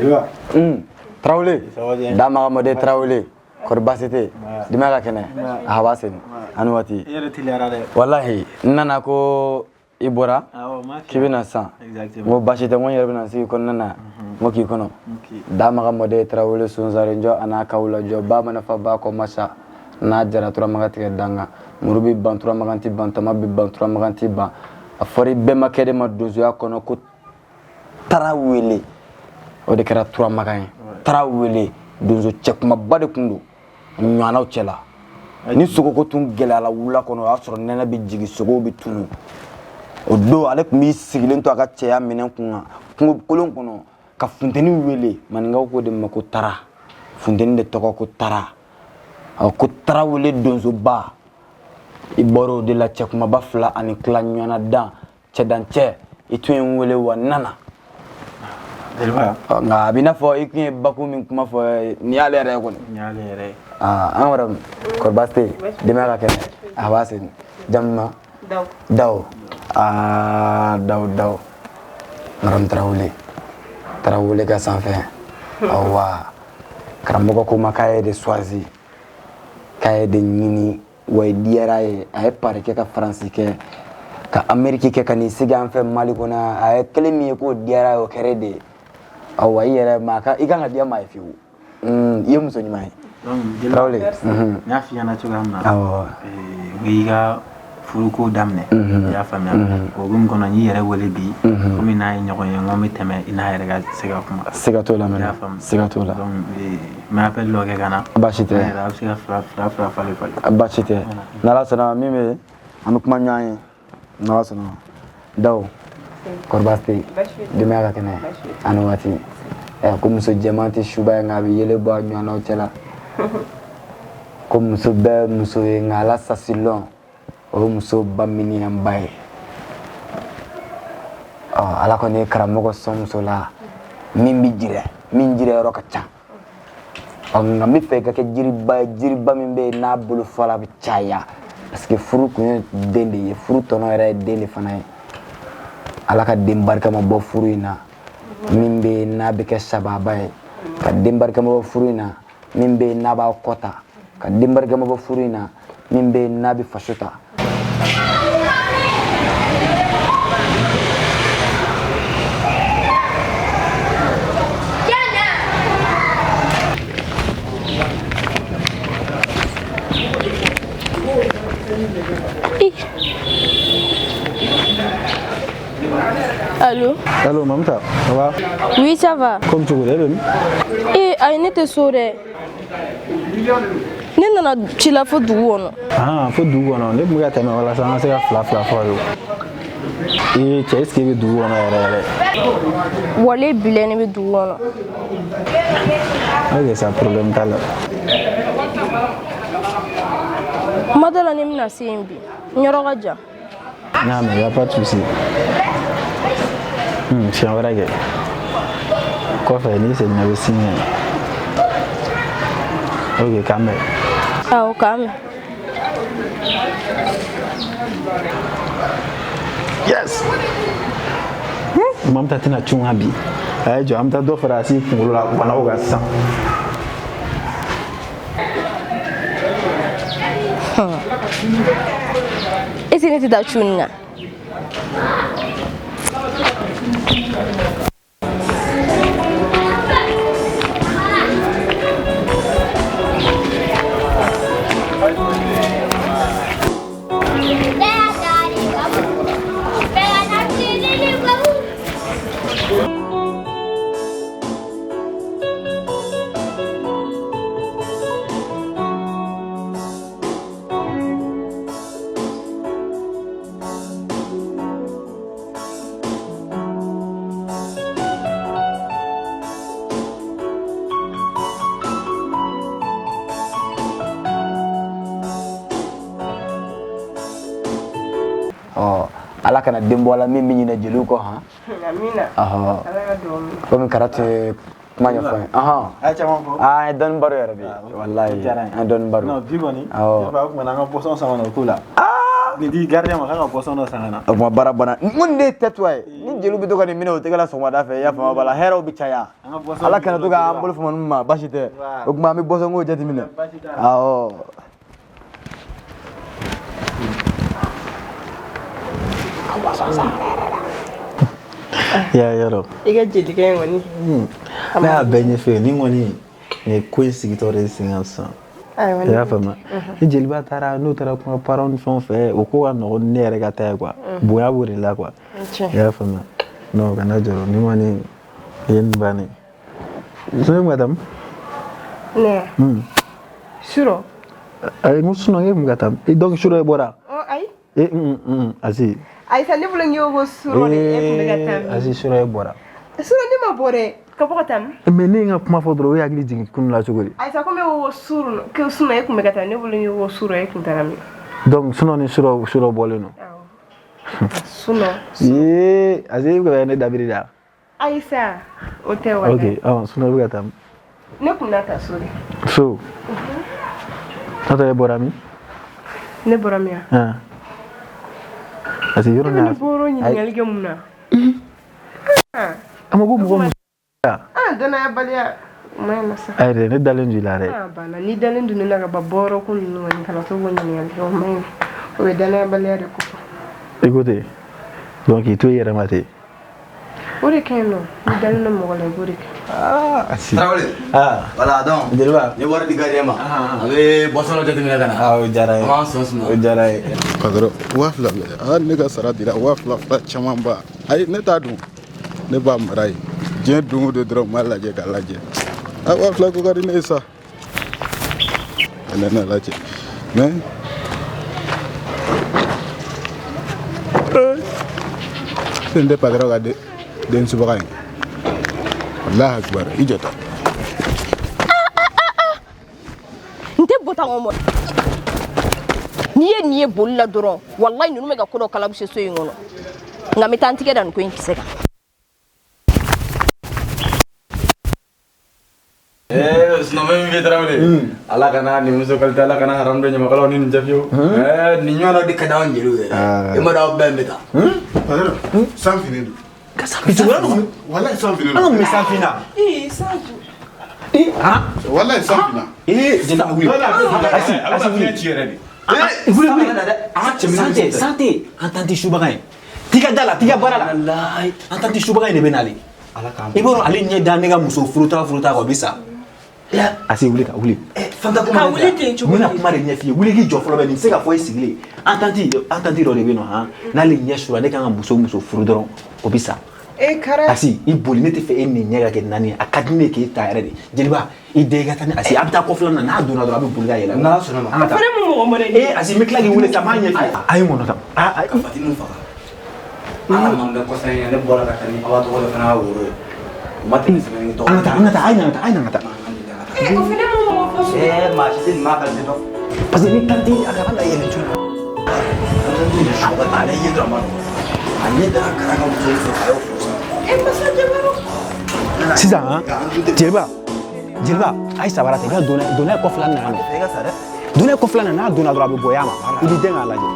Jeliba. Tarawele. Damaga Mɔden Tarawele. Kɔri baasi tɛ yen? Denbaya ka kɛnɛ? A b'a sen. A ni waati. I yɛrɛ teliyara dɛ. Walahi n nana ko i bɔra k'i bɛna san. N ko baasi tɛ, n ko n yɛrɛ bɛna sigi kɔnɔna na. N ko k'i kɔnɔ. Damaga Mɔden Tarawele Sunsarenjɔ a n'a kawulajɔ ba mana fa ba kɔ masa n'a jara turamaga tigɛ danga muru bɛ ban turamagan tɛ ban tama bɛ ban turamagan tɛ ban a fɔra i bɛnbakɛ de ma donsoya kɔnɔ ko Tarawele o de kɛra turamagan ye. Tarawele donso cɛkumaba de tun don ɲɔgɔnnaw cɛla. Ni sogoko tun gɛlɛyala wula kɔnɔ, o y'a sɔrɔ nɛnɛ bɛ jigin, sogow bɛ tunu. O don ale tun b'i sigilen to a ka cɛya minɛn kun kan kungo kolon kɔnɔ ka funteni wele. Maninkaw k'o de ma ko tara, funteni de tɔgɔ ko tara. Ko Tarawele donsoba, i bɔra o de la cɛkumaba fila ani tila ɲɔgɔnna dan cɛdancɛ. I tun ye n wele wa n nana. Nka a b'i n'a fɔ i tun ye bakun min kuma fɔ, nin y'ale yɛrɛ ye kɔni. An yɛrɛ kɔri baasi tɛ yen? Denbaya ka kɛnɛ? A b'a sen. Jamu duman? Daw. Aa, Daw, Daw, madame Tarawele, Tarawele ka sanfɛ. Awa, karamɔgɔ ko ma k'a ye de choisi, k'a ye de ɲini wa i diyara ye. A ye Paris kɛ, ka Faransi kɛ, ka Ameriki kɛ, ka n'i sigi an fɛ Mali kɔnɔ. A ye kelen min ye k'o diyara ye, o kɛra de ye. Awa, i yɛrɛ maa ka i kan ka diya maa ye fiyewu. I ye muso ɲuman ye, Tarawele. N y'a f'i ɲɛna cogoya min na, n y'i ka furuko daminɛ, i y'a faamuya. O hukumu kɔnɔ, n y'i yɛrɛ wele bi komi n'a ye ɲɔgɔn ye, n ko n bɛ tɛmɛ i n'a yɛrɛ ka se ka kuma. Siga t'o la mɛnɛ, siga t'o la. Donc n bɛ appel dɔ kɛ ka na. Baasi tɛ. A bɛ se ka fila fila fila falen falen. Baasi tɛ, n'Ala sɔnna min bɛ yen, an bɛ kuma ɲɔgɔn ye n'Ala sɔnna. Daw, kɔri baasi tɛ yen? Denbaya ka kɛnɛ? A ni waati. Ko muso jɛman tɛ suba ye, nka a bɛ yelen bɔ a ɲɔgɔnnaw cɛla. Ko muso bɛɛ muso ye, nka ala sasilɔn o ye muso ba miniyanba ye. Ɔ, Ala kɔni ye karamɔgɔ sɔn muso la min bɛ jirɛ, min jirɛ yɔrɔ ka ca. Ɔ, nka n bɛ fɛ i ka kɛ jiriba ye, jiriba min bɛ yen n'a bolo fala bɛ caya, parce que furu kun ye den de ye, furu tɔnɔ yɛrɛ ye den de fana ye. Ala ka den barikama bɔ furu in na min bɛ yen n'a bɛ kɛ sababa ye, ka den barikama bɔ furu in na min bɛ yen n'a b'a kɔ ta, ka den barikama bɔ furu in na min bɛ yen n'a bɛ faso ta. Allô? Allô, Mamta, ça va? Oui, ça va. Comme tu voulais, bɛ? Eh, ayi, ne tɛ so dɛ. Ne nana ci la fo dugu kɔnɔ. Ah, fo dugu kɔnɔ. Ne tun bɛ ka tɛmɛ walasa an ka se ka fila fila fɔ a ye. Ee cɛ, est-ce que i bɛ dugu kɔnɔ yɛrɛ yɛrɛ? Wale bilɛ, ne bɛ dugu kɔnɔ. Ok, sa problème t'a la. Kuma dɔ la ne bɛna se yen bi. N yɔrɔ ka jan. Non, mais y a pas de souci. Siɲɛ wɛrɛ kɛ. Kɔfɛ n'i seginna i bɛ signe kɛ. Ok, k'an bɛn. Awɔ, k'an bɛn. Yes! Mamta tɛna cun ka bi. A ye jɔ, an bɛ taa dɔ fara a si kunkolo la banaw kan sisan. Est-ce que ne tɛ taa cun nin na? Ɔ, Ala kana den bɔ a la min bɛ ɲinɛ jeliw kɔ han. Komi kara tɛ kuma ɲɛfɔ n ye. A ye caman fɔ. Aa, an ye dɔɔni baro yɛrɛ bi. Walayi, an ye dɔɔni baro. Non, bi kɔni. Awɔ. Ne fa, o tuma na an ka boisson san ka na o ko la. Aa. Nin di gardien ma k'a ka boisson dɔ san ka na. O tuma baara banna. N ko nin de ye tɛtuwa ye. Ni jeliw bɛ to ka nin minɛ o tɛgɛ la sɔgɔmada fɛ, i y'a faamu b'a la, hɛrɛw bɛ caya. Ala kana to k'an bolo fama ninnu ma, baasi tɛ. O tuma an bɛ boisson ko jateminɛ. Awɔ. Ka boisson san yɛrɛ la. Ya yɔrɔ. I ka jelikɛ in kɔni. Ne y'a bɛɛ ɲɛf'i ye, nin kɔni nin ye ko in sigitɔ de ye sen kan sisan. I y'a faamuya, ni jeliba taara n'u taara kuma parents ni fɛnw fɛ, o ko ka nɔgɔn ni ne yɛrɛ ka taa ye quoi, bonya b'o de la quoi. I y'a faamuya, non kana jɔrɔ, nin kɔni nin ye nin bannen ye. So e kun ka taa min? Ne surɔ. Ayi, n ko sinon e kun ka taa min? Donc surɔ e bɔra? Ayi. E Asi. Ayi sa, ne bolo n ko surɔ de e kun bɛ ka taa min? Asi, surɔ e bɔra. Surɔ ne ma bɔ dɛ. Ka bɔ ka taa min? Mais ne ye n ka kuma fɔ dɔrɔn, o ye hakili jigin kunun la cogo di? Ayisa, komi e ko surɔ, ko sunɔ e kun bɛ ka taa, ne bolo n ko surɔ e kun taara min? Donc sunɔ ni surɔ, surɔ bɔlen don. Awɔ. Sunɔ. Ee, Asi, e bɛ ka ne dabiri da. Ayisa, o tɛ wa? Ok, sunɔ e bɛ ka taa min? Ne kun na taa so de. So. Tata, e bɔra min? Ne bɔra min ya? Asi, yɔrɔ ne. E bɛ ne bɔrɔ ɲininkali kɛ mun na? A ma ko mɔgɔ muso. Danayabaliya o ma ɲi sa. Ayi dɛ, ne dalen don i la dɛ. Banna, n'i dalen don ne la ka ban, bɔrɔ ko ninnu kɔni kana to k'o ɲininkali kɛ, o ma ɲi, o bɛ danayabaliya de kofɔ. I ko ten, donc k'i to i yɛrɛ ma ten. O de ka ɲi nɔ, n'i dalen don mɔgɔ la i b'o de kɛ. Asi. Tarawele. Voilà donc. Jeliba. N ye wari di gardien ma. A bɛ boisson dɔ jateminɛ ka na. O diyara n ye. An b'an sɔn suma. O diyara n ye. Patron, 2000 bɛ hali ne ka sara dira, 2000 fila camanba. Ayi, ne t'a dun. Ne b'a mara yen. Diɲɛ don o don dɔrɔn n b'a lajɛ k'a lajɛ. A 2000 ko ka di ne ye sa. Ne n'a lajɛ. Mais sen tɛ patron ka den subaga ye. Alahu akibaru, i jɔ ta. N tɛ bɔ tan mɔ. N'i ye nin ye boli la dɔrɔn, walayi ninnu bɛ ka ko dɔ kalabuse so in kɔnɔ. Nka n bɛ taa n tigɛ da nin ko in kisɛ kan. Sinon bɛ min f'i ye Tarawele, Ala kana nin muso qualité, Ala kana haramu don ɲamakalaw ni nin tɛ fiyewu. Nin ɲɔgɔnna de ka di anw jeliw ye. I ma dɔn aw bɛɛ bɛ taa. Patron, san finnen don. Ka san fin cogo la? Walayi san finnen don. An ka mun bɛ san fin na? Ee, san ju. Ee, han? Walayi san finna. Ee, jeliba wuli. Asi, Asi wuli. Wuli wuli. San tɛ, san tɛ. An t'an tɛ subaga ye. T'i ka da la, t'i ka baara la. An t'an tɛ subaga in de bɛ n'ale. I b'a dɔn ale ɲɛ da ne ka muso furuta kan, o bɛ sa. Asi wuli ka wuli. Ka wuli ten cogo di? N bɛna kuma de ɲɛf'i ye. Wuli k'i jɔ fɔlɔ bɛ nin bɛ se ka fɔ i sigilen. An tanti dɔ de bɛ yen nɔ han. N'ale ɲɛ sura ne kan ka muso furu dɔrɔn o bɛ sa. Kara. Asi i boli, ne tɛ fɛ e nin ɲɛ ka kɛ naani ye. A ka di ne ye k'e ta yɛrɛ de. Jeliba i den ka taa ni Asi, a bɛ taa kɔfɛla na, n'a donna dɔrɔn a bɛ boli ka yɛlɛ. N'Ala sɔnna ma. An ka taa. Fana mun mɔgɔ mɔdɛli ye? Asi n bɛ tila k'i wele sisan, n b'a ɲɛf'i ye. A ye n kɔnɔ tan. Ka Fatimu faga. Ala man bɛ kɔsa in na, ne bɔra ka taa ni Awa tɔgɔ de fana ka woro ye. O ma tɛmɛ sɛbɛnni tɔgɔ. An ka taa, an ka taa, a ye na ka taa, a ye na ka taa. O fana mun mɔgɔ fɔ? Maa si tɛ nin maa qualité dɔn. Parce que ni tanti a kana na yɛlɛ joona. Ale ye dɔrɔn ma nɔgɔn. A ɲɛ dara Kara ka muso fɛ, a y'o furu sa. Masa Jabaro. Sisan han, jeliba, a ye sabara ta, i ka donna kɔfɛla na yan nɔ. I ka sa dɛ. Donna kɔfɛla na, n'a donna dɔrɔn a bɛ bɔ ya ma. I b'i den k'a lajɛ.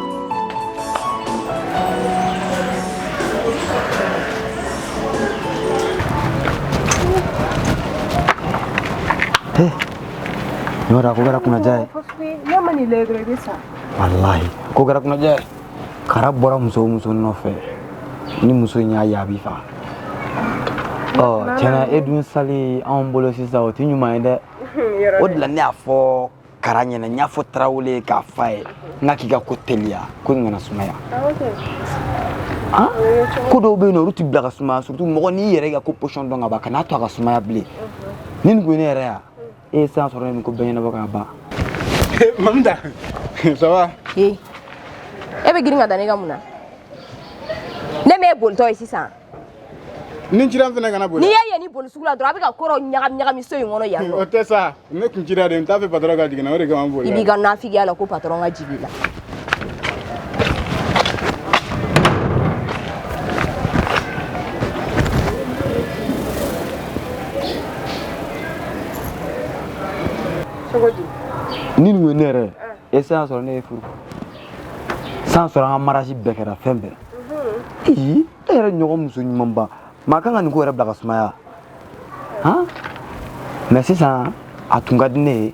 Yɔrɔ ko kɛra kunnaja ye. Ne ma nin lajɛ dɔrɔn i bɛ sa. Walahi ko kɛra kunnaja ye. Kara bɔra muso o muso nɔfɛ, ni muso in y'a ye a b'i faga. Tiɲɛna e dun sali anw bolo sisan, o tɛ ɲuman ye dɛ. O de la ne y'a fɔ Kara ɲɛna, n y'a fɔ Tarawele ye k'a f'a ye n ka k'i ka ko teliya, ko in kana sumaya. Ko dɔw bɛ yen nɔ, olu tɛ bila ka sumaya, surtout mɔgɔ n'i yɛrɛ ka ko position dɔn ka ban, kan'a to a ka sumaya bilen. Ni nin kun ye ne yɛrɛ ye, e ye san sɔrɔ ne nin ko bɛɛ ɲɛnabɔ k'a ban. Mamita, ça va? E bɛ girin ka da ne ka mun na? Ne m'e bolitɔ ye sisan. Ni n cira n fana kana boli. N'i y'a ye ni boli sugu la dɔrɔn, a bɛ ka ko dɔ ɲagami so in kɔnɔ yan nɔ. O tɛ sa, ne kun cira de, n t'a fɛ patron ka jigin na, o de kama n bolila. I b'i ka nafigiya la ko patron ka jigin i la. Cogo di? Ni nin kun ye ne yɛrɛ ye, e san sɔrɔ ne ye furu. San sɔrɔ an ka mariage bɛɛ kɛra fɛn bɛɛ. Ee, e yɛrɛ ɲɔgɔn muso ɲumanba. Maa kan ka nin ko yɛrɛ bila ka sumaya. Han? Mais sisan a tun ka di ne ye.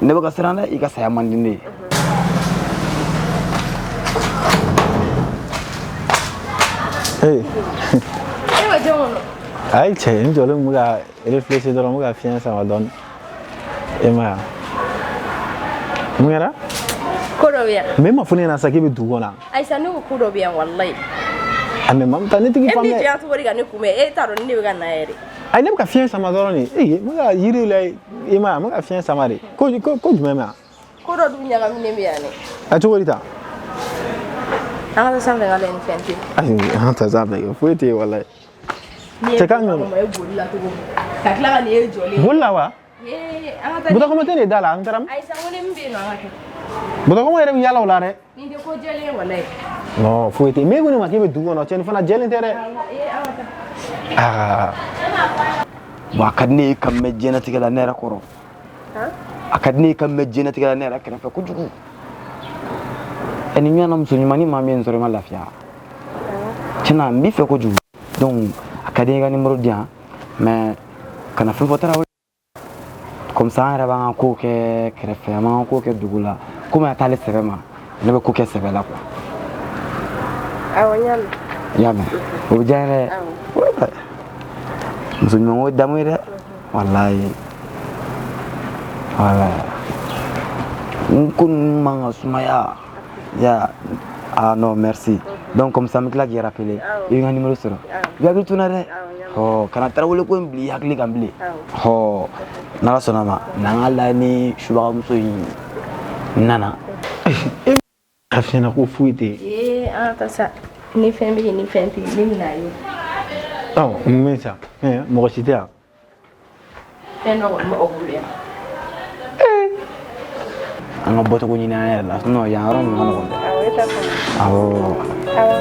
Ne bɛ ka siran dɛ, i ka saya man di ne ye. Ee. E bɛ jɔn kɔnɔ? Ayi cɛ, n jɔlen bɛ ka réfléchir dɔrɔn, n bɛ ka fiɲɛ sama dɔɔni. E ma ye wa? Mun kɛra? Ko dɔ bɛ yan. Mais e ma fɔ ne ɲɛna sa k'e bɛ dugu kɔnɔ. Ayisa, ne ko ko dɔ bɛ yan walayi. A mais Mamuta, ne tɛ k'i E b'i faamuya. jɔ yan cogo di ka ne kunbɛn? E t'a dɔn ni ne bɛ ka na yɛrɛ. Ayi, ne bɛ ka fiɲɛ sama dɔrɔn de. Ee, n bɛ ka yiri la, i ma ye wa? N bɛ ka fiɲɛ sama de. Ko ko ko jumɛn bɛ yan? Ko dɔ dun ɲagaminen bɛ yan dɛ. A cogo di tan? An ka taa sanfɛ ka lajɛ ni fɛn tɛ yen. Ayi, an ta sanfɛ kɛ foyi tɛ yen walayi. N'i ye Cɛ kan bɔtɔgɔma ye boli la cogo min ka tila ka nin e jɔlen. Boli la wa? Ee, an ka taa. Butɔkɔmɔ tɛ nin da la, an taara. Ayisa, n ko ni min bɛ yen nɔ, an ka kɛ. Butɔkɔmɔ yɛrɛ bɛ yaala o la dɛ. Nin tɛ ko jɛlen ye walayi. Non, foyi tɛ yen. Mais e ko ne ma k'e bɛ dugu kɔnɔ, cɛ nin fana jɛlen tɛ dɛ. Ee, an ka taa. Aa. Bon, a ka di ne ye ka mɛn diɲɛlatigɛ la ne yɛrɛ kɔrɔ. A ka di ne ye ka mɛn diɲɛlatigɛ la ne yɛrɛ kɛrɛfɛ kojugu. Ɛ nin ɲɔgɔnna muso ɲuman ni maa min ye n sɔrɔ i ma lafiya. Tiɲɛna n b'i fɛ kojugu. Donc a ka di n ye i ka numéro di yan, mais kana fɛn fɔ Tarawele. Comme ça an yɛrɛ b'an ka kow kɛ kɛrɛfɛ, an b'an ka kow kɛ dugu la. Komi a t'ale sɛbɛ ma, ne bɛ ko kɛ sɛbɛ la quoi. Awɔ, n y'a mɛn. I y'a mɛn? O bɛ diya n ye dɛ. Muso ɲuman ko damu ye dɛ. Walayi. Walayi. N ko ninnu man ka sumaya. Ya. Ah non, merci. Donc comme ça n bɛ tila k'i rappeler. I bɛ n ka numéro sɔrɔ. I bɛ hakili to n na dɛ. Ɔ kana Tarawele ko in bila i hakili kan bilen. Ɔ n'Ala sɔnna ma, n'an ka lajɛ ni subagamuso in nana. A fiɲɛna ko foyi tɛ yen. Ee, an ka taa sa. Ni fɛn bɛ yen, ni fɛn tɛ yen, ne bɛna ye. Ɔ, mun bɛ yen sa? Mɔgɔ si tɛ yan. Fɛn dɔ kɔni b'aw bolo yan. An ka bɔcogo ɲini an yɛrɛ la, sinon yan yɔrɔ ninnu ka nɔgɔn dɛ. Awɔ, e t'a faamu. Awɔ. Awɔ.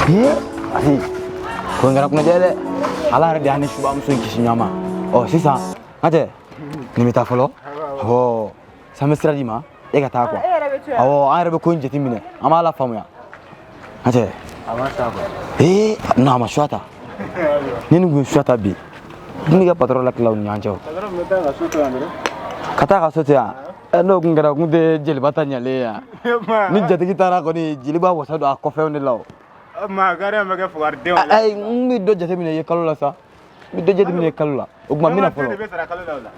Ee, ayi, ko in kɛra kunnaja ye dɛ. Ala yɛrɛ de y'an ni subamuso in kisi ɲɔgɔn ma. Ɔ sisan, n ka cɛ, nin bɛ taa fɔlɔ. Awɔ, sisan n bɛ sira d'i ma, e ka taa quoi. E yɛrɛ bɛ to yan. Awɔ, an yɛrɛ bɛ ko in jateminɛ, an b'a lafaamuya. N ka cɛ. A ma sa quoi. Ee, non, a ma suwa ta. Ni nin kun ye suwa ta bi, n tun b'i ka patɔrɔn lakila u ni ɲɔgɔn cɛ o. Patɔrɔn bɛ taa ka so to yan dɔrɔn. Ka taa ka so to yan. Ɛ n'o kun kɛra, o kun tɛ jeliba ta ɲalen ye yan. Ni jatigi taara kɔni, jeli b'a wasa don a kɔfɛnw de la o. Maa gariya bɛ kɛ fugaridenw ye. Ayi, n bɛ dɔ jateminɛ i ye kalo la sa. N bɛ dɔ jateminɛ i ye kalo la. O tuma n bɛna fɔlɔ. De bɛ sara kalo la o la.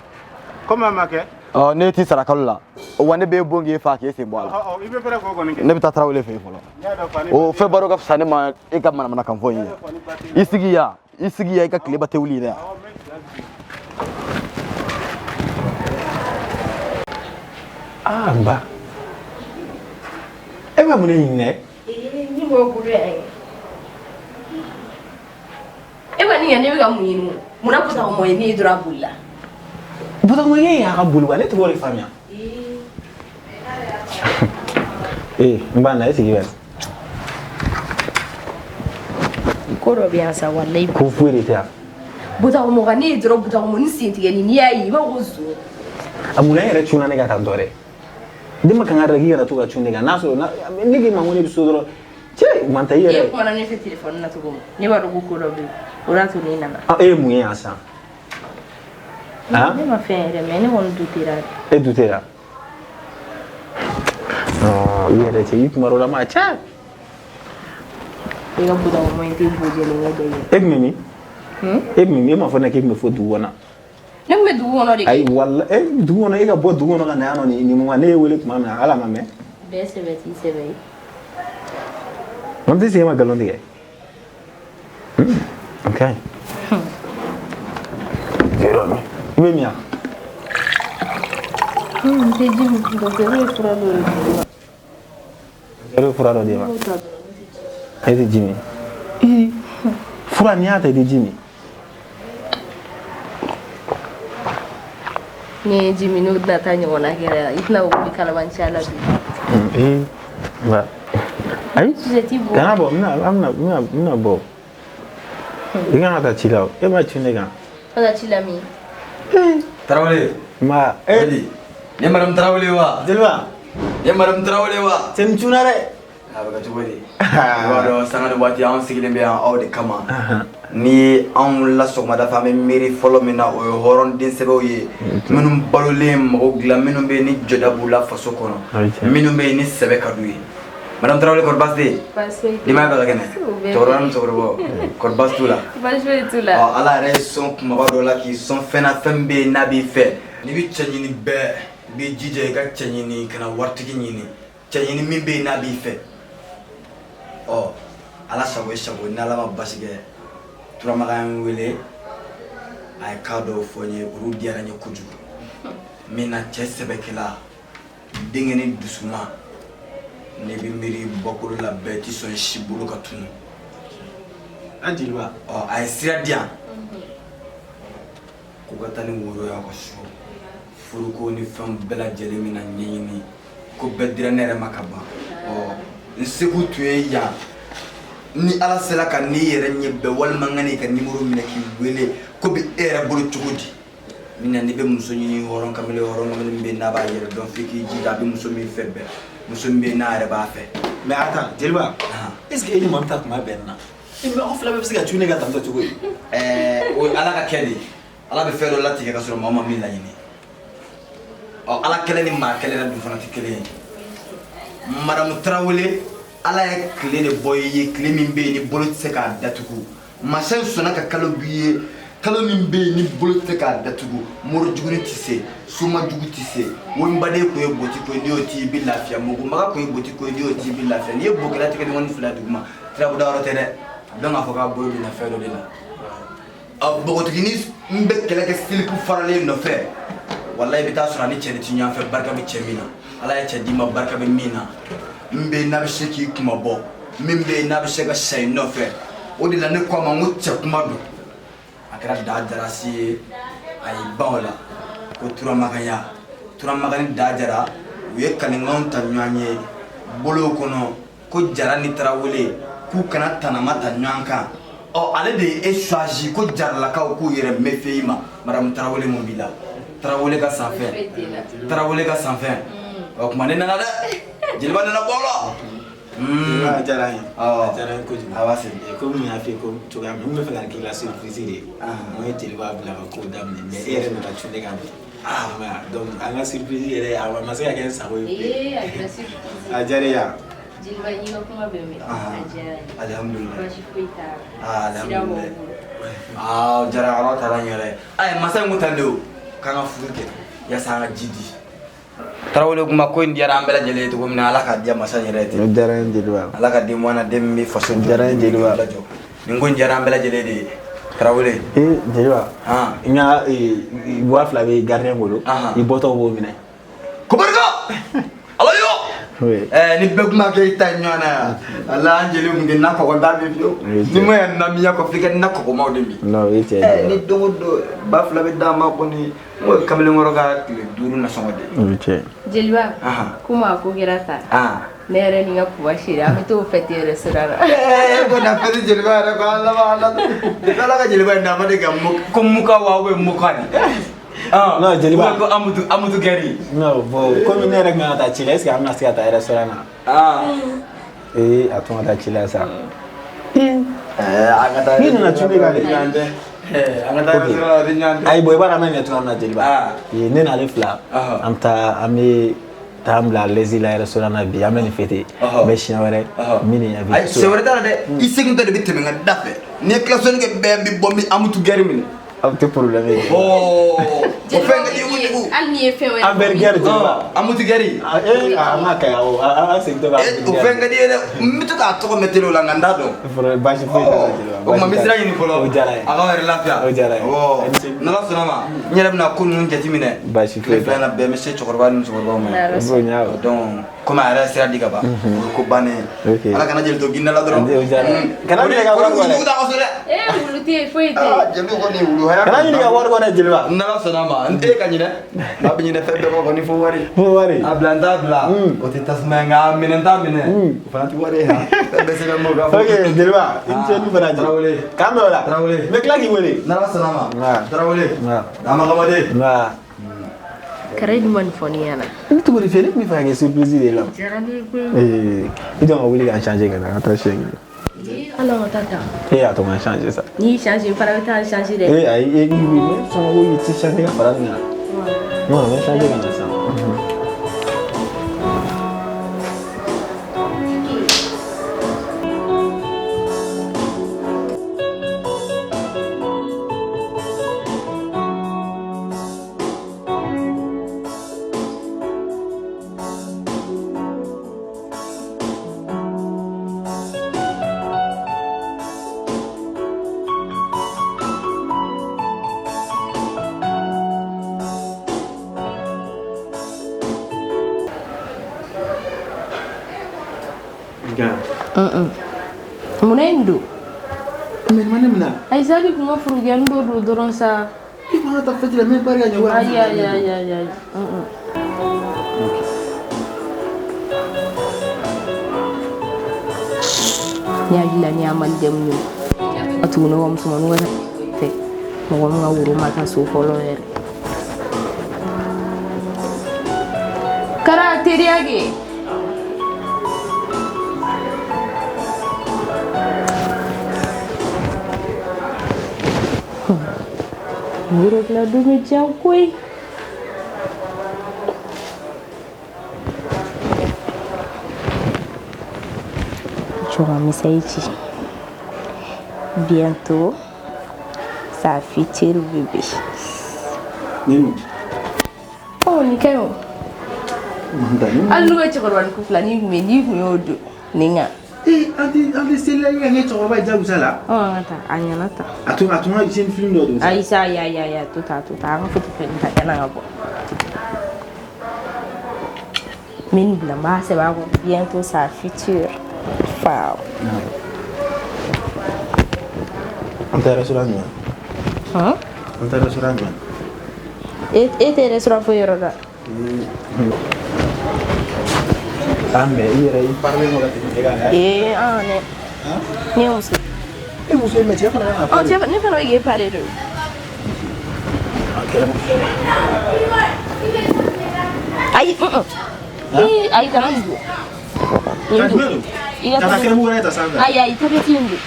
Komi a ma kɛ. Ɔ ne t'i sara kalo la. Wa ne b'e bon k'e fa k'e sen bɔ a la. Ɔ i bɛ fɛrɛ k'o kɔni kɛ. Ne bɛ taa Tarawele fɛ yen fɔlɔ. N y'a dɔn fani. O fɛn baro ka fisa ne ma e ka manamanakan fɔ in ye. I sigi yan, i sigi yan, i ka tileba tɛ wuli yɛrɛ. Aa n ba. E bɛ mun de ɲini dɛ? Ee, min b'aw bolo yan ye. E bɛ nin kɛ, ne bɛ ka mun ɲini o? Munna butɔgɔmɔ ye ne ye dɔrɔn a bolila? Butɔkɔmɔ y'a ka boli wa? Ne tɛ k'o de faamuya. Ee, n ba na e sigi bɛ. Ko dɔ bɛ yan sa walayi. Ko foyi de tɛ yan. Butɔgɔmɔ ka ne ye dɔrɔn, butɔgɔmɔ ni sen tigɛli, n'i y'a ye i b'a fɔ ko zon. A munna e yɛrɛ cunna ne kan tan tɔ dɛ? Ne ma kangari da k'i kana to ka cun ne kan. N'a sɔrɔ ne k'i ma ko ne bɛ so dɔrɔn, cɛ manta i E yɛrɛ. kumana ne fɛ telefɔni na cogo min, ne b'a dɔn ko ko dɔ bɛ yen, o de y'a to ne nana. E ye mun ye yan sisan? Ne ma fɛn yɛrɛ, mais ne kɔni dutera. E dutera? Non, i yɛrɛ cɛ, i kuma dɔ la ma cɛ. I ka butɔgɔmɔ in tɛ bo jɛlen ye dɛ. E tun bɛ min? E tun bɛ min? E ma fɔ ne k'e tun bɛ fo dugu kɔnɔ. Ne tun bɛ dugu kɔnɔ de. Ayi walayi, e dugu kɔnɔ, e ka bɔ dugu kɔnɔ ka na yan nɔ nin moment, ne ye wele tuma min na, hali a ma mɛn. Bɛɛ sɛbɛ t'i sɛbɛ ye. N tɛ se e ma nkalon tigɛ. O ka ɲi. I bɛ min yan? N tɛ ji min, docteur ye fura dɔ de di ne ma. Docteur ye fura dɔ d'e ma? E tɛ ji min? Ee, fura n'i y'a ta i tɛ ji min? Ni ye ji min, n'o tɛna taa ɲɔgɔnna kɛra, i tɛna wuli kalabanciya la bi. Ee, nka ayi, kana bɔ, n bɛna bɔ. I kan ka taa ci la o, e ma ci ne kan. Ka taa ci la min? Tarawele. Ma eh. Ni madame Tarawele wa? Jeliba. Ni madame Tarawele wa? Cɛ nin cunna dɛ. A bɛ kɛ cogo di? I b'a dɔn sanga ni waati anw sigilen bɛ yan aw de kama. Ni ye anw la sɔgɔmada fɛ an bɛ miiri fɔlɔ min na o ye hɔrɔn den sɛbɛw ye minnu balolen mago dilan minnu bɛ yen ni jɔda b'u la faso kɔnɔ minnu bɛ yen ni sɛbɛ ka d'u ye. Madame Tarawele kɔri baasi tɛ yen? Baasi foyi tɛ yen. Denbaya bɛɛ ka kɛnɛ? Cɛkɔrɔba ni musokɔrɔbaw kɔri baasi t'u la? Baasi foyi t'u la. Ɔ Ala yɛrɛ ye sɔn kumaba dɔ la k'i sɔn fɛn na fɛn min bɛ yen n'a b'i fɛ. N'i bɛ cɛ ɲini bɛɛ i b'i jija i ka cɛ ɲini ka na waritigi ɲini cɛ ɲini min bɛ yen n'a b'i fɛ. Ɔ Ala sago i sago ni Ala ma basi kɛ Turamagan ye n wele a ye cas dɔw fɔ n ye olu diyara n ye kojugu min na cɛ sɛbɛkɛla denkɛnin dusuma n'i bɛ miiri bɔkolo la bɛɛ ti sɔn si bolo ka tunu an jeliba ɔ a ye sira di yan ko ka taa ni woro y'aw ka so furuko ni fɛnw bɛɛ lajɛlen bɛna ɲɛɲini ko bɛɛ dira ne yɛrɛ ma ka ban ɔ n seko tun ye yan ni ala sera ka n'i yɛrɛ ɲɛ bɛn walima n ka n'i ka nimoro minɛ k'i wele ko bɛ e yɛrɛ bolo cogo di min na n'i bɛ muso ɲini hɔrɔn kamalen hɔrɔn kamalen min bɛ yen n'a b'a yɛrɛ dɔn f'i k'i jija a bɛ muso min fɛ bɛn muso min bɛ yen n'a yɛrɛ b'a fɛ. Mais attends jeliba est ce que e ni maa min ta tun ma bɛn nin na mais aw fila bɛɛ bɛ se ka cun ne kan tantɔ cogo di. Ɛɛ o ye ala ka kɛ de ye ala bɛ fɛn dɔ latigɛ ka sɔrɔ maa ma min laɲini ɔ ala kɛlɛ ni maa kɛlɛ la dun fana tɛ kelen ye madamu Tarawele ala ye tile de bɔ i ye tile min bɛ yen ni bolo tɛ se k'a datugu masa in sɔnna ka kalo b'i ye kalo min bɛ yen ni bolo tɛ k'a datugu mori juguni tɛ se soma jugu tɛ se wonbaden kun ye boti ko ye n'i y'o ti i bɛ lafiya mugumaga kun ye boti ko ye n'i y'o ti i bɛ lafiya n'i ye bokɛla tigɛ dɔgɔnin fila duguma tirabu dayɔrɔ tɛ dɛ a dɔn k'a fɔ k'a bolo donna fɛn dɔ de la ɔ npogotiginin n bɛ kɛlɛ kɛ silipu faralen nɔfɛ walayi i bɛ taa sɔrɔ a ni cɛ de ti ɲɔgɔn fɛ barika bɛ cɛ min na ala ye cɛ d'i ma barika bɛ min na n bɛ n'a bɛ se k'i kuma bɔ min bɛ yen n'a bɛ se ka sa i nɔfɛ o de la ne ko a ma n ko cɛ kuma don a kɛra da jarasi ye a y'i ban o la ko turamaganya turamagan ni da jara u ye kalenkanw ta ɲɔgɔn ye bolow kɔnɔ ko jara ni tarawele k'u kana tanama ta ɲɔgɔn kan ɔ ale de ye e choisi ko jaralakaw k'u yɛrɛ méfier i ma madamu tarawele mun b'i la tarawele ka sanfɛn tarawele ka sanfɛn o tuma ne nana dɛ jeliba nana bɔ la. A diyara n ye a diyara n ye kojugu a b'a segin komi n y'a f'i ye ko cogoya min n tun bɛ fɛ ka k'i la surprise de ye n ye jeliba bila ka kow daminɛ mais e yɛrɛ nana cun ne kan bi donc an ka surprise yɛrɛ a ma se ka kɛ n sago ye bilen. A kɛra surprise ye. A diyara e ye wa? Jeliba n y'i ka kuma bɛɛ mɛn a diyara n ye. Alihamudulilayi. Baasi foyi t'a la. Sira b'aw bolo. Aa o diyara Ala taala n yɛrɛ ye. Ayi masa in ko tan de o k'an ka furu kɛ yaasa an ka ji di. Tarawele kuma ko in diyara an bɛɛ lajɛlen ye cogo min na Ala k'a diya masa in yɛrɛ ye ten. O diyara n ye jeliba. Ala ka den bɔ an na den min bɛ faso jɔ. O diyara n ye jeliba. Nin ko in diyara an bɛɛ lajɛlen de ye Tarawele. Ee jeliba. N ka 2000 bɛ gardien bolo. I bɔtɔ b'o minɛ. Ko barika Ala yo. Ni bɛɛ kun b'a kɛ i ta ye ɲɔgɔn na yan. Ala an jeliw kun tɛ na kɔgɔ da min fiyewu. Ni ma yan namiya kɔ f'i ka na kɔgɔmaw de min. Non o ye tiɲɛ ye. Ni don o don 2000 bɛ d'a ma kɔni. N ko ye kamalenkɔrɔ ka tile 5 nasɔngɔ de ye. O ye tiɲɛ ye. Jeliba, komi a ko kɛra tan, ne yɛrɛ ni n ka puwa chérie an bɛ t'o fêter restaurant la. Ee ko na fête jeliba yɛrɛ ko an laban an laban depuis Ala ka jeliba in da a ma deli ka ko muka wa ou bien muka de. Non jeliba. Ko amutu amutu gɛri. Non bon komi ne yɛrɛ tun kan ka taa ci la est ce que an bɛna se ka taa restaurant na. Ee a tun ka taa ci la sa. An ka taa. Ni nana cun ne kan de. An ka taa restaurant la o tɛ ɲɔgɔn tɛ. Ayi bon i b'a dɔn an bɛ nin kɛ cogoya min na jeliba. Ne n'ale fila an bɛ taa an bɛ taa an bila l'aise la restaurant na bi an bɛ nin fêter. Mais siɲɛ wɛrɛ n bɛ nin invité. Ayi siɲɛ wɛrɛ t'a la dɛ i segintɔ de bɛ tɛmɛ n ka da fɛ n'i ye klaxon kɛ bɛɛ n bɛ bɔ n bɛ amutu gɛri minɛ. Aw tɛ problème ye. O fɛn ka di kojugu. Hali n'i ye fɛn wɛrɛ. Hamburger jeliba. Amutu gɛri. Ee an ka kɛ awɔ an segintɔ bɛ hamburger. O fɛn ka di ye dɛ n bɛ to k'a tɔgɔ mɛn télé la nka n t'a dɔn. Baasi foyi t'a la jeliba. O tuma n bɛ sira ɲini fɔlɔ. O diyara n ye. A k'aw yɛrɛ lafiya. O diyara n ye. Awɔ n'Ala sɔnna ma n yɛrɛ bɛna ko ninnu jateminɛ. Baasi foyi t'a la. Tile fila in na bɛɛ n bɛ se cɛkɔrɔba ni musokɔrɔbaw ma. Bonya o. Donc komi a yɛrɛ ye sira di ka ban. O ye ko bannen ye. Ala kana jeli to ginda la dɔrɔn. O diyara n ye. Kana ɲinɛ ka wari kɔ dɛ. Wulu jugu t'a ka so dɛ. Ee wulu tɛ yen foyi tɛ yen. Aa jeliw kɔni wulu haya. Kana ɲinɛ ka wari kɔ dɛ jeliba. N'Ala sɔnna ma. sɔnna ma n tɛ ka ɲinɛ n'a bɛ ɲinɛ fɛn bɛɛ kɔ kɔni fo wari. Fo wari. A bila n t'a bila o tɛ tasuma ye nka a minɛ n t'a minɛ o fana tɛ wari ye han fɛn bɛɛ sɛbɛn m'o kan. Ok jeliba i ni ce ni baraji. Tarawele. K'an bɛn o la. Tarawele. N bɛ tila k'i wele. N'Ala sɔnna ma. Nka. Tarawele. Nka. Dama Kamade. Nka. Kara dun ma nin fɔ ne ɲɛna. I bɛ to k'o de fɛ ne tun bɛ fɛ ka kɛ surprise de ye la. Diyara ne ye koyi. Ee i jɔ n ka wuli ka n changer ka na an ka taa siɲɛ kelen. Ee ala ka taa ta. E y'a to n ka changer sa. N'i y'i changer n fana bɛ taa n changer dɛ. Ee ayi e ne sɔn ko i tɛ changer ka fara nin kan. Non n bɛ changer ka na sisan. Munna ye nin don? Mais nin ma ne minɛ. Ayi sa hali kun ka forokiyani dɔ don dɔrɔn sa. I kun ka taa fɛti la min pari ka ɲɛ wa. Ayi ayi ayi ayi ayi. Ne hakili la ne y'a malidenw ye. A tugu ne ka musomaninw ka fɛ mɔgɔ min ka woro ma taa so fɔlɔ yɛrɛ. Kara teriya kɛ. Woro dilan don bɛ diya koyi. Jɔ ka message ci. Bientôt, sa future bébé. Nini. Oh, nin ka ɲi o. Hali n'u bɛ cɛkɔrɔba ni ko fila n'i kun bɛ n'i kun y'o don nin kan. Ee an tɛ seli la i ka kɛ cɛkɔrɔba ye jagosa la. Ɔ an ka taa a ɲɛna ta. A tun ka jeune film dɔ don sa. Ayi sa ayi ayi ayi a to tan a to tan an ka photo fɛnɛ ta yanni an ka bɔ. N bɛ nin bila n b'a sɛbɛn a kɔnɔ bientôt sa future femme. An taa restaurant jumɛn? Hɔn? An taa restaurant jumɛn? E tɛ restaurant foyi yɔrɔ dɔn. Ah mais i yɛrɛ i parlen dɔ ka tɛmɛ ne kan dɛ. Ee an ne. Ne ye muso. E muso ye mais cɛ fana kan ka Ɔ cɛ ne fana bɛ k'e pare de. Ayi ee ayi kana nin don. Nin don. I ka Ka taa crème wɛrɛ ta sanfɛ. Ayi ayi tapeti in don.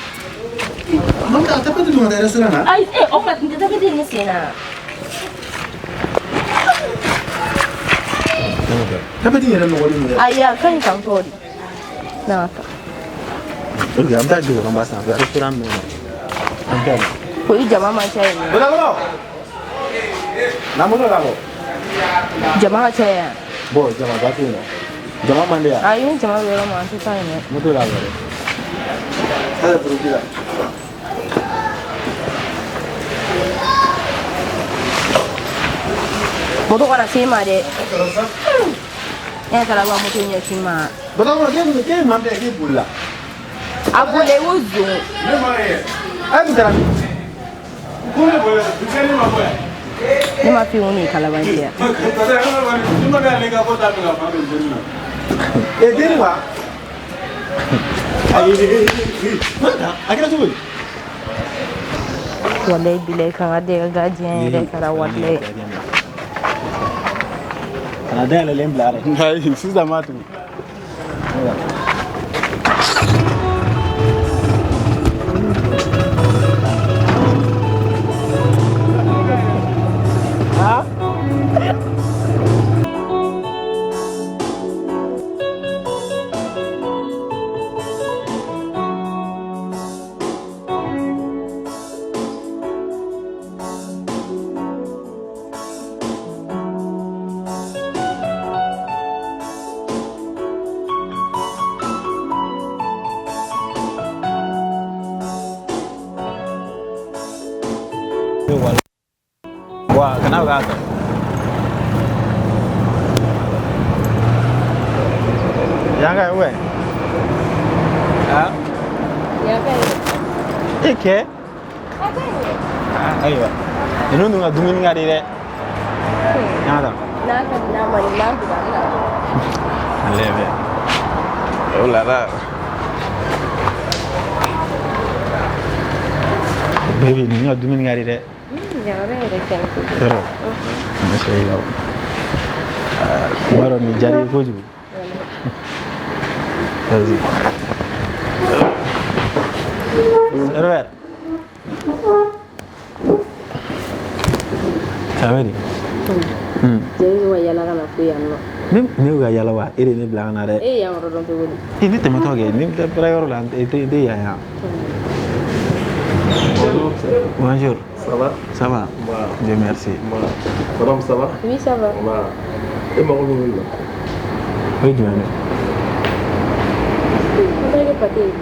Non ka tapeti dun ka taa restaurant na. Ayi ee o tuma nin tɛ tapeti in ne sen na. Tapeti in yɛrɛ nɔgɔlen don dɛ. Ayi a ka ɲi tantɔ de. N'a ka taa. Ok an bɛ taa goudron ba sanfɛ restaurant bɛ yen nɔ. An bɛ taa yen. Koyi jama man ca yen nɔ. Bolakɔrɔ. Na moto labɔ. Jama ka ca yan. Bon jama ba tɛ yen nɔ. Jama man di yan. Ayi ni jama bɛ yɔrɔ min an tɛ taa yen dɛ. Moto labɔ dɛ. Hali buruji la. Moto kana se i ma dɛ. Ne yɛrɛ taara ba moto ɲɛsin ma. Bolakɔrɔ k'e man bɛ k'e bolila. A bolila i ko zon. Ne ma ye. A dun taara min? Ko ne bɔra ne ma bɔ yan. Ne ma f'i ye ko nin ye kalabanci ye. Ne ma k'ale ka ko ta min ka fan bɛ joli la. Ee denni wa? Ayi a kɛra cogo di? Walayi bilayi kan ka dɛgɛ gardien yɛrɛ kɛra walayi. Kana dayɛlɛlen bila dɛ. Ayi sisan m'a tugu. Wa kana k'a ta. Yan ka ye wɛ? Ah? Yan ka ɲi. E kɛ? Ah ayiwa. Ninnu dun ka dumuni ka di dɛ. An ka taa. N'a ka di n'a man di n'a donna a bɛ na. Lève. Oh là là. Baby, ninnu ka dumuni ka di dɛ. Yan yɔrɔ yɛrɛ ka ɲi kojugu. Yɔrɔ. N bɛ se i la o. Kuma dɔ nin diyara i ye kojugu. Vas-y. Serveur. Ça va di? Jeli bɛ ka yala ka na fo yan nɔ. Ne bɛ ka yala wa? E de ye ne bila ka na dɛ. E ye yan yɔrɔ dɔn cogo di? E ne tɛmɛtɔ kɛ, ne bɛ taa baarayɔrɔ la, n tɛ yan yan. Bonjour. Ça va? Ça va? Voilà. Dieu merci. Voilà. Madame, ça va? Oui, ça va. Voilà. E mago bɛ min na? O ye jumɛn ye? An bɛ kɛ pate ye.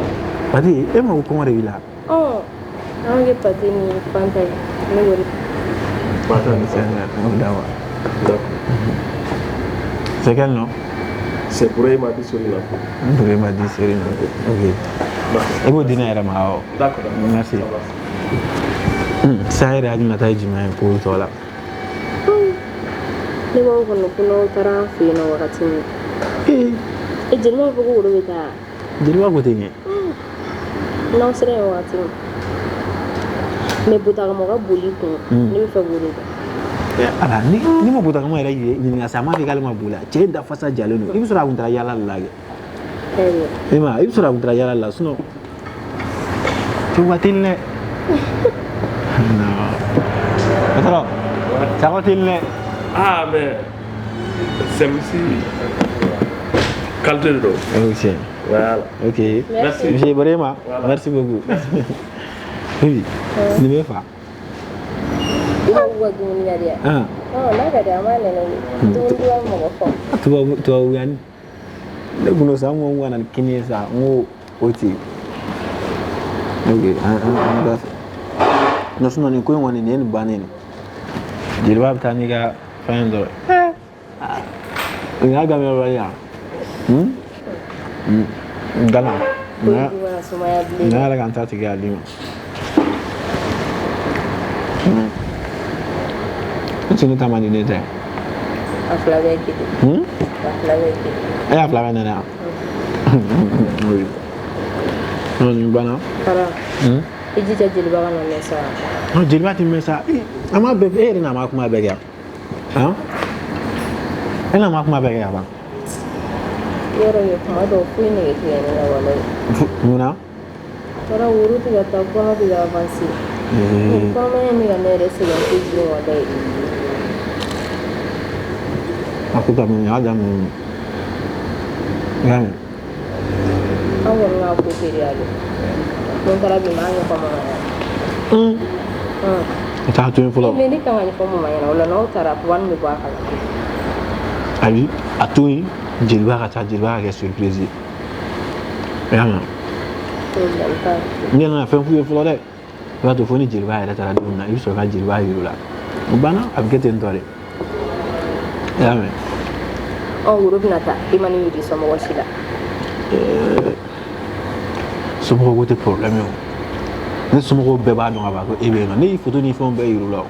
Pate, e ma ko kɔngɔ de b'i la? Ɔ, an bɛ kɛ pate ni fanta ye. Ne b'o de. Pate. D'accord. D'accord. C'est quel nom? C'est Bourema Dissorina. Bourema Dissorina. Ok. D'accord. E b'o di ne yɛrɛ ma awɔ. D'accord. Merci. Sisan e yɛrɛ hakilinata ye jumɛn ye ko tɔ la? Ne b'aw kɔnɔ ko n'aw taara an fɛ yen nɔ wagati min. E jeliba b'a fɔ ko woro bɛ taa. Jeliba ko ten kɛ. N'aw sera yen wagati min. Mais Botakama ka boli kun, ne bɛ fɛ k'o de dɔn. Ala, ni ma Botakama yɛrɛ ɲininka sa, a m'a fɔ k'ale ma boli a cɛ da fasa jalen don. I bɛ sɔrɔ a kun taara yaala de la kɛ. E ma ye, i bɛ sɔrɔ a kun taara yaala de la sinon cɛw ka teli dɛ. Non. Patron, ça va teli dɛ. Ah, mais c'est aussi qualité de don. Ok. Voilà. Ok. Merci. Monsieur Bourema, Voilà. merci beaucoup. Bibi, nin bɛ fa. I b'a fɔ k'u ka dumuni ka di yan. Ah. Ɔ, n'a ka di an b'a nɛnɛ de. Dumuni duman bɛ mɔgɔ fɔ. Tubabu yanni. Ne kun don sa, n ko n ka na ni kini ye sa, n ko o ti. Ok, an b'a fɛ. Non, sinon nin ko in kɔni nin ye nin bannen de. Jeliba bɛ taa n'i ka fɛn dɔrɔn. Nin y'a gamin yɔrɔ ye yan. Gana. Ko in kana sumaya bilen. Nin yɛrɛ ka n ta tigɛ k'a d'i ma. Ne ne ta man di ne tɛ. A fila bɛɛ ye kelen. A fila bɛɛ ye kelen. E y'a fila bɛɛ nɛnɛ yan. Oui. Non, nin banna. Fara. I jija jeliba ka na mɛn sa. Non, jeliba tɛ mɛn sa. An m'a bɛɛ, e yɛrɛ n'a ma kuma bɛɛ kɛ yan. Han? E n'a ma kuma bɛɛ kɛ ka ban. Yɔrɔ ye kuma dɔw foyi nege tigɛ ne la walayi. Munna? Fara woro tɛ ka taa kɔnɔ bɛ ka avancer. Kɔnɔmaya in bɛ ka ne yɛrɛ sɛgɛn kojugu walayi. A ko daminɛ, a daminɛ. I y'a mɛn? An kɔni k'a ko teliya de. Ni n taara bi n b'a ɲɛfɔ mama ɲɛna. I t'a to yen fɔlɔ. Mais ne kan ka ɲɛfɔ mama ɲɛna o la n'aw taara papa nin bɛ bɔ a kalama. Ayi, a to yen, jeliba ka taa, jeliba ka kɛ surprise ye. I y'a mɛn? N yɛrɛ nana fɛn f'u ye fɔlɔ dɛ. I b'a to fo ni jeliba yɛrɛ taara don min na, i bɛ sɔrɔ ka jeliba yir'u la. O banna, a bɛ kɛ ten tɔ de. I y'a mɛn? Ɔ, woro bɛna taa, i ma ne yir'i somɔgɔ si la. Somɔgɔw ko tɛ problème ye o. Ne somɔgɔw bɛɛ b'a dɔn ka ban ko e bɛ yen nɔ. Ne y'i photo ni fɛnw bɛɛ yir'u la o.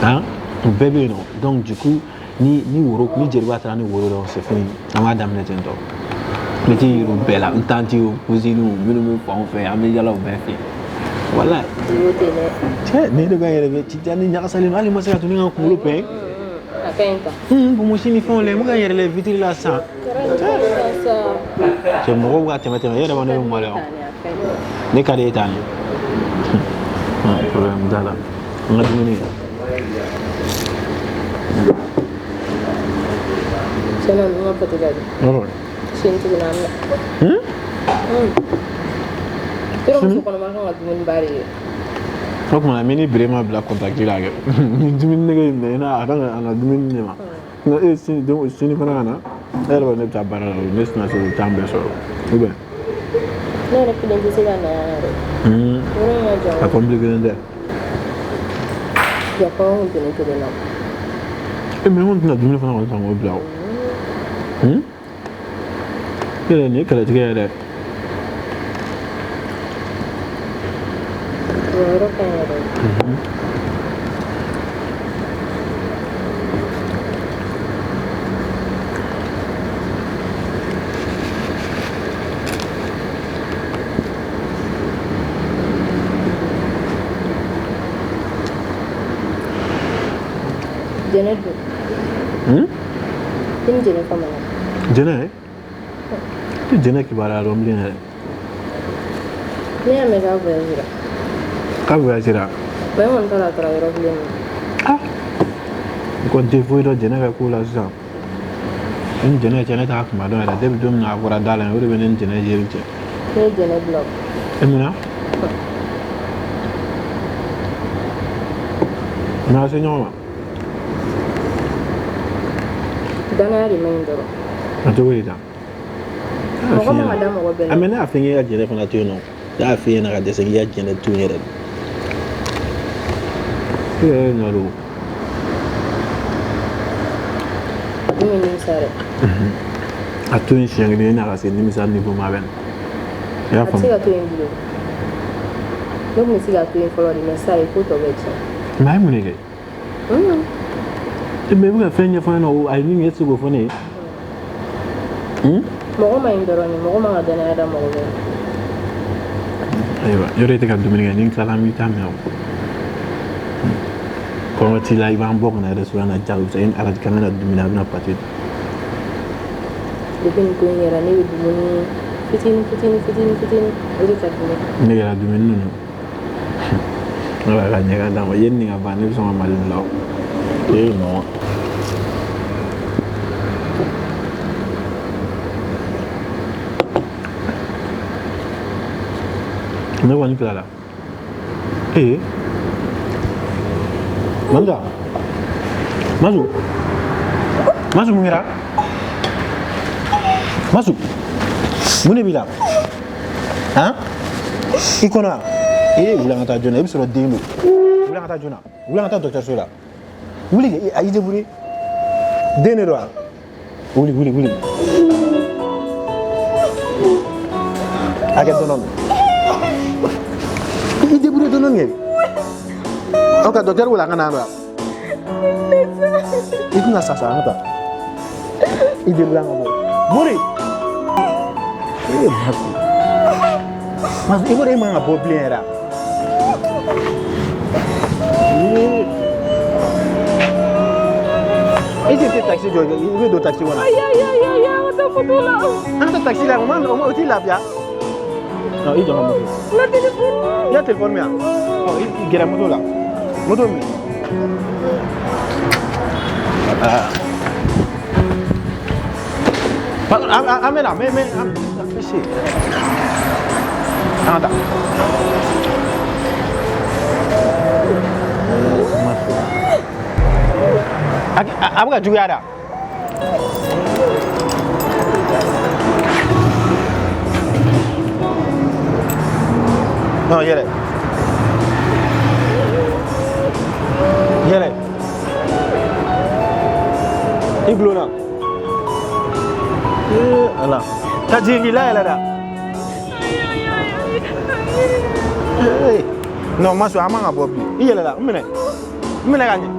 Han? U bɛɛ bɛ yen nɔ. Donc du coup, ni woro ni jeliba taara ni woro dɔrɔn c'est fini. An b'a daminɛ ten tɔ. Ne t'i yir'u bɛɛ la. N tantie o, cousine o, minnu bɛ fanw fɛ, an bɛ yala u bɛɛ fɛ yen. Walayi. I y'o ten dɛ. Cɛ, ne de bɛ n yɛrɛ kɛ ci ni ɲagasalen don. Hali n ma se ka to ne ka n kunkolo pɛn. A ka ɲi tan. Bonbonsi ni fɛnw lajɛ, n bɛ ka n yɛrɛ lajɛ vitre la sisan. Cɛ, mɔgɔw bɛ ka tɛmɛ tɛmɛ, e yɛrɛ b'a dɔn ne bɛ maloya. Ne ka di e ta ye. Problème t'a la. N ka dumuni. Tiɲɛna ninnu ka pate ka di. Yɔrɔ. Sini tuguni an bɛ na. Yɔrɔ muso kɔnɔma kan ka dumuni ba de kɛ. O tuma na n bɛ ni Birema bila contact la kɛ. Ni dumuni nege y'i minɛ, i n'a a kan ka na dumuni di ne ma. Nka e sini don sini fana ka na, e yɛrɛ b'a dɔn ne bɛ taa baara la, ne tɛna se k'o temps bɛɛ sɔrɔ. Ou bien? Ne yɛrɛ kelen tɛ se ka na yan yɛrɛ. Yɔrɔ in ka jan. A compliqué tɛ. Ya kɔngɔ kun tɛ ne kelen na. E mais n kɔni tɛna dumuni fana kɔni san k'o bila o. E yɛrɛ nin ye kɛlɛtigɛ ye dɛ. O yɔrɔ ka ɲi yɛrɛ. Jɛnɛ dun. I ni Jɛnɛ famana. Jɛnɛ? Tɛ Jɛnɛ kibaruya dɔn bilen yɛrɛ. Ne y'a mɛn k'a voyagera. K'a voyagera? Mais n kɔni t'a dɔn a taara yɔrɔ bilen na. Ah! N kɔni tɛ foyi dɔn Jɛnɛ ka ko la sisan. Ne ni Jɛnɛ cɛ ne t'a kuma dɔn yɛrɛ depuis don min na a bɔra da la o de bɛ ne ni Jɛnɛ jeri cɛ. Ne ye Jɛnɛ bila o. E mun na? N'a se ɲɔgɔn ma. Danaya de man ɲi dɔrɔn. A cogo di tan? Mɔgɔ man ka da mɔgɔ bɛɛ la. A mais ne y'a f'i ye k'i ka Jɛnɛ fana to yen nɔ. Ne y'a f'i ɲɛna ka dɛsɛ k'i ka Jɛnɛ to yen yɛrɛ. I yɛrɛ de nɔ don. Ne bɛ nimisa yɛrɛ. A to yen siɲɛ kelen yanni a ka se nimisa niveau ma a bɛ na. I y'a A tɛ se faamu? ka to yen bilen. Ne tun bɛ se ka to yen fɔlɔ de mais sisan a ye ko tɔ bɛɛ tiɲɛ. Mais a ye mun de kɛ? Mais i bɛ ka fɛn ɲɛfɔ ne ɲɛna a ye min kɛ e tɛ se k'o fɔ ne ye. Mɔgɔ man ɲi dɔrɔn de, mɔgɔ man ka danaya da mɔgɔ bɛɛ la. Ayiwa, yɔrɔ i tɛ ka dumuni kɛ ni n tilala an b'i ta minɛ o. Kɔngɔ t'i la i b'an bɔ ka na restaurant na jagosa i ni ala k'an bɛna dumuni a bɛna pâté dun. Depuis nin ko in kɛra ne bɛ dumuni fitinin fitinin fitinin fitinin o de ka di ne ye. Ne kɛra dumuni ninnu. Ne b'a ka ɲɛ ka d'a ma yanni nin ka ban ne bɛ sɔn ka Mali bila o. Ee non. Ne kɔni tilala. Ee. Manda. Masu. Masu mun kɛra? Masu. Mun de b'i la? Han? I kɔnɔ wa? Ee wuli an ka taa joona i bɛ sɔrɔ den don. Wuli an ka taa joona. Wuli an ka taa dɔgɔtɔrɔso la. Wuli kɛ a y'i débrouiller. Den de don wa? Wuli wuli wuli. A kɛ dɔɔnin dɔɔnin. I débrouiller dɔɔnin dɔɔnin kɛ. Aw ka docteur wele an ka na yan nɔ. I tɛna sa sa an ka taa. I débrouiller an ka bɔ. Mori. Ee Masu. Masu i b'a dɔn e man ka bɔ bilen yɛrɛ. Ee. E tɛ taxi jɔ i bɛ don taxi kɔnɔ. Ayi ayi ayi ayi an ka taa moto la. An ka taa taxi la o ma o t'i lafiya. Non i jɔ n ka moto. N ka téléphone. I ka téléphone min yan? Ɔ i gɛrɛ moto la. Moto minɛ. Ah. An bɛ na mɛ an bɛ se. An ka taa. A bɛ ka juguya da. Non, yɛlɛ. Yɛlɛ. I gulonna. Ee Ala. Ka jigin k'i layɛlɛ da. Ee. Non, Masu, an man ka bɔ bilen. I yɛlɛla, n minɛ. N minɛ ka ɲɛ.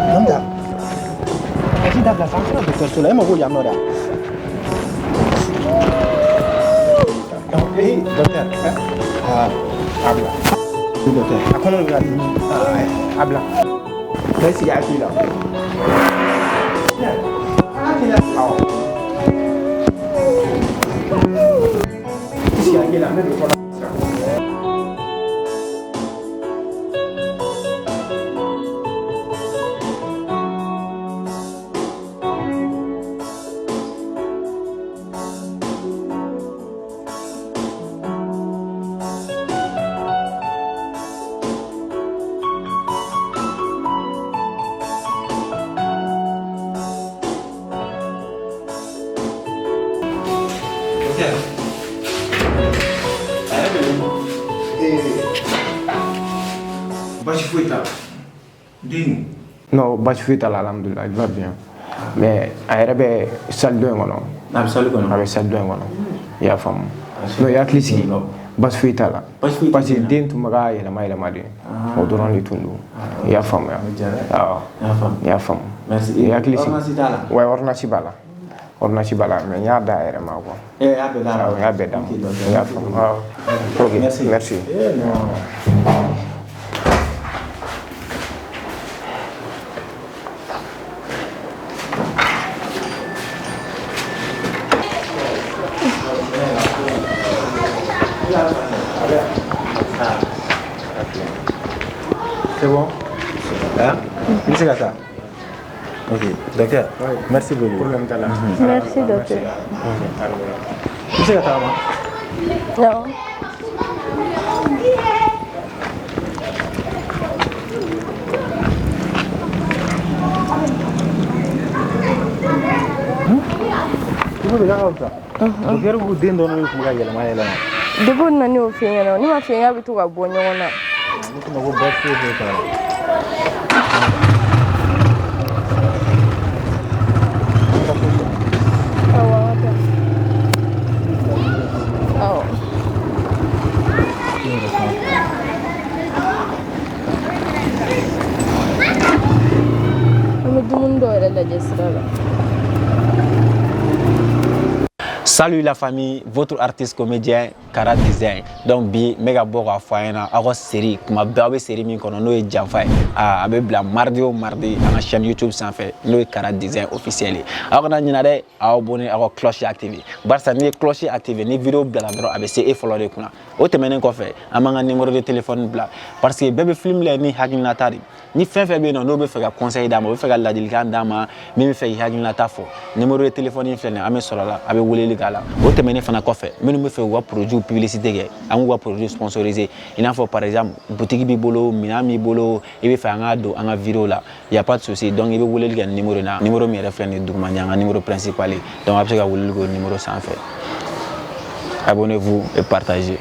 Namda. Kasi dabila sa an sera dɔgɔtɔrɔso la e ma ko yan nɔ dɛ. Ee docteur. Aa a bila. Docteur a kɔnɔ bɛ ka dimi. A bila. Bɛɛ sigi hakili la. Hakili la. Awɔ. I sigi hakili la n bɛ don kɔnɔ. Baasi foyi t'a la. Den. Non, baasi foyi t'a la, alhamdulilah, il va bien. Mais a yɛrɛ bɛ salle dɔ in kɔnɔ. A bɛ salle kɔnɔ. A bɛ salle dɔ in kɔnɔ. I y'a faamu. Non, i hakili sigi. Baasi foyi t'a la. Parce que den tun bɛ ka yɛlɛma yɛlɛma de. O dɔrɔn de tun don. I y'a faamuya. Awɔ. I y'a faamu. Merci. I hakili sigi. Ordonnance t'a la. Ouais, ordonnance b'a la. Ordonnance b'a la, mais n y'a d'a yɛrɛ ma quoi. Eh, y'a bɛɛ d'a ma. Awɔ, n y'a bɛɛ d'a ma. I y'a faamu. Awɔ. Ok, Merci. Merci. Eh, non. C'est bon? Hein? I bɛ se ka taa? Ok, docteur. Merci beaucoup. Problème t'a la. Merci docteur. I bɛ se ka tagama? Awɔ. I b'o de k'a ka fisa. Docteur ko den dɔ de tun bɛ ka yɛlɛma yɛlɛma. Depuis o nana ne y'o f'i ɲɛna, ne m'a f'i ye k'a bɛ to ka bɔ ɲɔgɔn na. Ne tun ko baasi foyi foyi t'a la. Awɔ, an ka taa. Awɔ. An bɛ dumuni dɔw yɛrɛ lajɛ sira la. Salut la famille, votre artiste comédien Kara Design. Donc bi n bɛ ka bɔ k'a fɔ a ɲɛna aw ka série kuma bɛɛ aw bɛ série min kɔnɔ n'o ye janfa ye. A bɛ bila mardi o mardi an ka chaîne YouTube sanfɛ n'o ye Kara Design officiel ye. Aw kana ɲinɛ dɛ, aw abonné, aw ka cloche activer. Barisa n'i ye cloche activer ni vidéo bilala dɔrɔn a bɛ se e fɔlɔ de kunna. O tɛmɛnen kɔfɛ an b'an ka numéro de téléphone bila parce que bɛɛ bɛ film lajɛ ni hakilinata de. Ni fɛn fɛn bɛ yen nɔ n'o bɛ fɛ ka conseil d'a ma, o bɛ fɛ ka ladilikan d'a ma, min bɛ fɛ k'i hakilinata fɔ, numéro de téléphone in filɛ nin ye, an bɛ sɔrɔ a la, a bɛ weleli k'a la. O tɛmɛnen fana kɔfɛ, minnu bɛ fɛ k'u ka produit publicité kɛ, an k'u ka produit sponsoriser, i n'a fɔ par exemple boutique b'i bolo, minɛn b'i bolo, i bɛ fɛ an k'a don an ka vidéo la, y a pas de souci. Donc i bɛ weleli kɛ numéro in na, numéro min yɛrɛ filɛ nin ye duguma, nin y'an ka numéro principal ye. Donc a bɛ se ka weleli kɛ o numéro sanfɛ. Abonnez-vous et partagez.